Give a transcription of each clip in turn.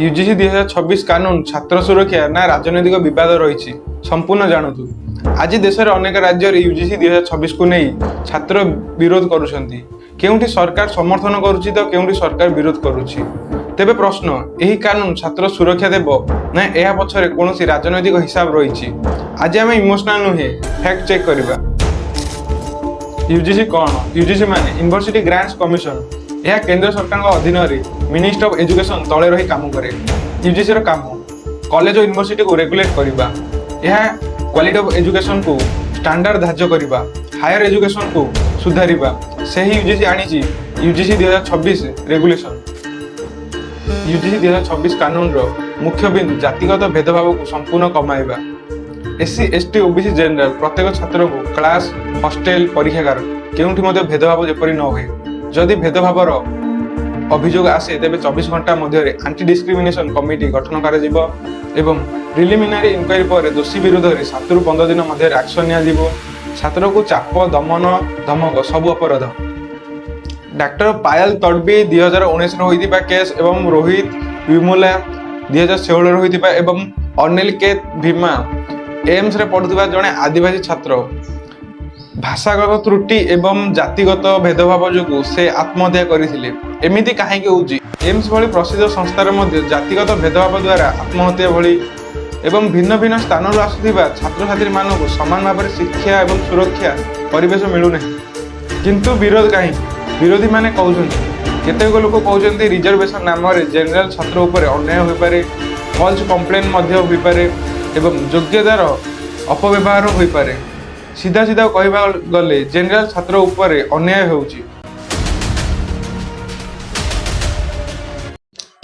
UGC 2026 କାନୁନ ଛାତ୍ର ସୁରକ୍ଷା ନା ରାଜନୈତିକ ବିବାଦ ରହିଛି, ସମ୍ପୂର୍ଣ୍ଣ ଜାଣନ୍ତୁ। ଆଜି ଦେଶରେ ଅନେକ ରାଜ୍ୟରେ ୟୁଜିସି 2026କୁ ନେଇ ଛାତ୍ର ବିରୋଧ କରୁଛନ୍ତି। କେଉଁଠି ସରକାର ସମର୍ଥନ କରୁଛି ତ କେଉଁଠି ସରକାର ବିରୋଧ କରୁଛି। ତେବେ ପ୍ରଶ୍ନ, ଏହି କାନୁନ ଛାତ୍ର ସୁରକ୍ଷା ଦେବ ନା ଏହା ପଛରେ କୌଣସି ରାଜନୈତିକ ହିସାବ ରହିଛି? ଆଜି ଆମେ ଇମୋସନାଲ ନୁହେଁ, ଫ୍ୟାକ୍ଟ ଚେକ୍ କରିବା। ୟୁଜିସି କ'ଣ? ୟୁଜିସି ମାନେ ୟୁନିଭର୍ସିଟି ଗ୍ରାଣ୍ଟସ୍ କମିଶନ। ଏହା କେନ୍ଦ୍ର ସରକାରଙ୍କ ଅଧୀନରେ ମିନିଷ୍ଟ୍ରି ଅଫ୍ ଏଜୁକେସନ ତଳେ ରହି କାମ କରେ। ୟୁଜିସିର କାମ କଲେଜ ଓ ୟୁନିଭର୍ସିଟିକୁ ରେଗୁଲେଟ୍ କରିବା। ଏହା କ୍ୱାଲିଟି ଅଫ୍ ଏଜୁକେସନକୁ ଷ୍ଟାଣ୍ଡାର୍ଡ ଧାର୍ଯ୍ୟ କରିବା, ହାୟର ଏଜୁକେସନକୁ ସୁଧାରିବା। ସେହି ୟୁଜିସି ଆଣିଛି ୟୁଜିସି 2026 ରେଗୁଲେସନ। ୟୁଜିସି 2026 କାନୁନର ମୁଖ୍ୟ ବିନ୍ଦୁ ଜାତିଗତ ଭେଦଭାବକୁ ସମ୍ପୂର୍ଣ୍ଣ କମାଇବା। ଏସସି, ଏସଟି, ଓବିସି, ଜେନେରାଲ ପ୍ରତ୍ୟେକ ଛାତ୍ରକୁ କ୍ଲାସ, ହଷ୍ଟେଲ, ପରୀକ୍ଷାଗାର କେଉଁଠି ମଧ୍ୟ ଭେଦଭାବ ଯେପରି ନ ହୁଏ। ଯଦି ଭେଦଭାବର ଅଭିଯୋଗ ଆସେ, ତେବେ 24 ଘଣ୍ଟା ମଧ୍ୟରେ ଆଣ୍ଟି ଡିସ୍କ୍ରିମିନେସନ କମିଟି ଗଠନ କରାଯିବ ଏବଂ ପ୍ରିଲିମିନାରୀ ଇନକ୍ୱାରି ପରେ ଦୋଷୀ ବିରୁଦ୍ଧରେ 7ରୁ 15 ଦିନ ମଧ୍ୟରେ ଆକ୍ସନ ନିଆଯିବ। ଛାତ୍ରକୁ ଚାପ, ଦମନ, ଧମକ ସବୁ ଅପରାଧ। ଡାକ୍ତର ପାୟଲ ତଡବି 2019ରେ ହୋଇଥିବା କେସ୍ ଏବଂ ରୋହିତ ୱେମୁଲା 2016ରେ ହୋଇଥିବା ଏବଂ ଅନିଲ କେ ଭୀମା, ଏମ୍ସରେ ପଢୁଥିବା ଜଣେ ଆଦିବାସୀ ଛାତ୍ର, ଭାଷାଗତ ତ୍ରୁଟି ଏବଂ ଜାତିଗତ ଭେଦଭାବ ଯୋଗୁଁ ସେ ଆତ୍ମହତ୍ୟା କରିଥିଲେ। ଏମିତି କାହିଁକି ହେଉଛି? ଏମ୍ସ ଭଳି ପ୍ରସିଦ୍ଧ ସଂସ୍ଥାରେ ମଧ୍ୟ ଜାତିଗତ ଭେଦଭାବ ଦ୍ୱାରା ଆତ୍ମହତ୍ୟା ଭଳି ଏବଂ ଭିନ୍ନ ଭିନ୍ନ ସ୍ଥାନରୁ ଆସୁଥିବା ଛାତ୍ରଛାତ୍ରୀମାନଙ୍କୁ ସମାନ ଭାବରେ ଶିକ୍ଷା ଏବଂ ସୁରକ୍ଷା ପରିବେଶ ମିଳୁନାହିଁ। କିନ୍ତୁ ବିରୋଧ କାହିଁକି? ବିରୋଧୀମାନେ କହୁଛନ୍ତି, କେତେକ ଲୋକ କହୁଛନ୍ତି, ରିଜର୍ଭେସନ ନାମରେ ଜେନେରାଲ ଛାତ୍ର ଉପରେ ଅନ୍ୟାୟ ହୋଇପାରେ, ଫଲ୍ସ କମ୍ପ୍ଲେନ୍ ମଧ୍ୟ ହୋଇପାରେ ଏବଂ ଯୋଗ୍ୟତାର ଅପବ୍ୟବହାର ହୋଇପାରେ। ସିଧା ସିଧା କହିବାକୁ ଗଲେ ଜେନେରାଲ ଛାତ୍ର ଉପରେ ଅନ୍ୟାୟ ହେଉଛି।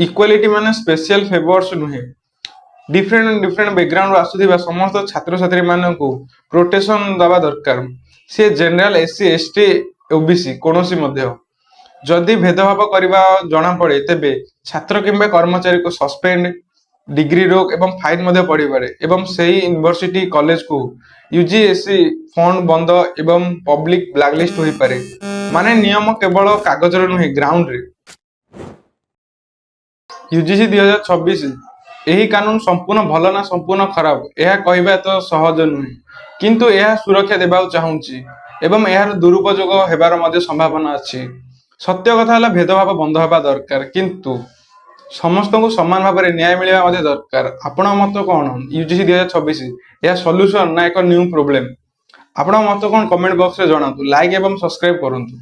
ଇକ୍ୱାଲିଟି ମାନେ ସ୍ପେଶିଆଲ ଫେଭର୍ସ ନୁହେଁ। ଡିଫରେଣ୍ଟ ଡିଫରେଣ୍ଟ ବ୍ୟାକଗ୍ରାଉଣ୍ଡରୁ ଆସୁଥିବା ସମସ୍ତ ଛାତ୍ରଛାତ୍ରୀମାନଙ୍କୁ ପ୍ରୋଟେକ୍ସନ ଦେବା ଦରକାର, ସିଏ ଜେନେରାଲ, ଏସସି, ଏସଟି, ଓବିସି କୌଣସି ମଧ୍ୟ। ଯଦି ଭେଦଭାବ କରିବା ଜଣାପଡ଼େ, ତେବେ ଛାତ୍ର କିମ୍ବା କର୍ମଚାରୀକୁ ସସ୍ପେଣ୍ଡ, ଡିଗ୍ରୀ ରୋକ ଏବଂ ଫାଇନ ମଧ୍ୟ ପଡ଼ିପାରେ ଏବଂ ସେହି ୟୁନିଭର୍ସିଟି କଲେଜକୁ ୟୁଜିସି ଫଣ୍ଡ ବନ୍ଦ ଏବଂ ପବ୍ଲିକ ବ୍ଲାକଲିଷ୍ଟ ହୋଇପାରେ। ମାନେ ନିୟମ କେବଳ କାଗଜରେ ନୁହେଁ, ଗ୍ରାଉଣ୍ଡରେ। ୟୁଜିସି 2026 ଏହି କାନୁନ ସମ୍ପୂର୍ଣ୍ଣ ଭଲ ନା ସମ୍ପୂର୍ଣ୍ଣ ଖରାପ, ଏହା କହିବା ଏତେ ସହଜ ନୁହେଁ। କିନ୍ତୁ ଏହା ସୁରକ୍ଷା ଦେବାକୁ ଚାହୁଁଛି ଏବଂ ଏହାର ଦୁରୁପଯୋଗ ହେବାର ମଧ୍ୟ ସମ୍ଭାବନା ଅଛି। ସତ୍ୟ କଥା ହେଲା, ଭେଦଭାବ ବନ୍ଦ ହେବା ଦରକାର, କିନ୍ତୁ ସମସ୍ତଙ୍କୁ ସମାନ ଭାବରେ ନ୍ୟାୟ ମିଳିବା ମଧ୍ୟ ଦରକାର। ଆପଣଙ୍କ ମତ କ'ଣ? ୟୁଜିସି 2026 ଏହା ସଲ୍ୟୁସନ ନା ଏକ ନ୍ୟୁ ପ୍ରୋବ୍ଲେମ? ଆପଣଙ୍କ ମତ କ'ଣ, କମେଣ୍ଟ ବକ୍ସରେ ଜଣାନ୍ତୁ। ଲାଇକ୍ ଏବଂ ସବସ୍କ୍ରାଇବ କରନ୍ତୁ।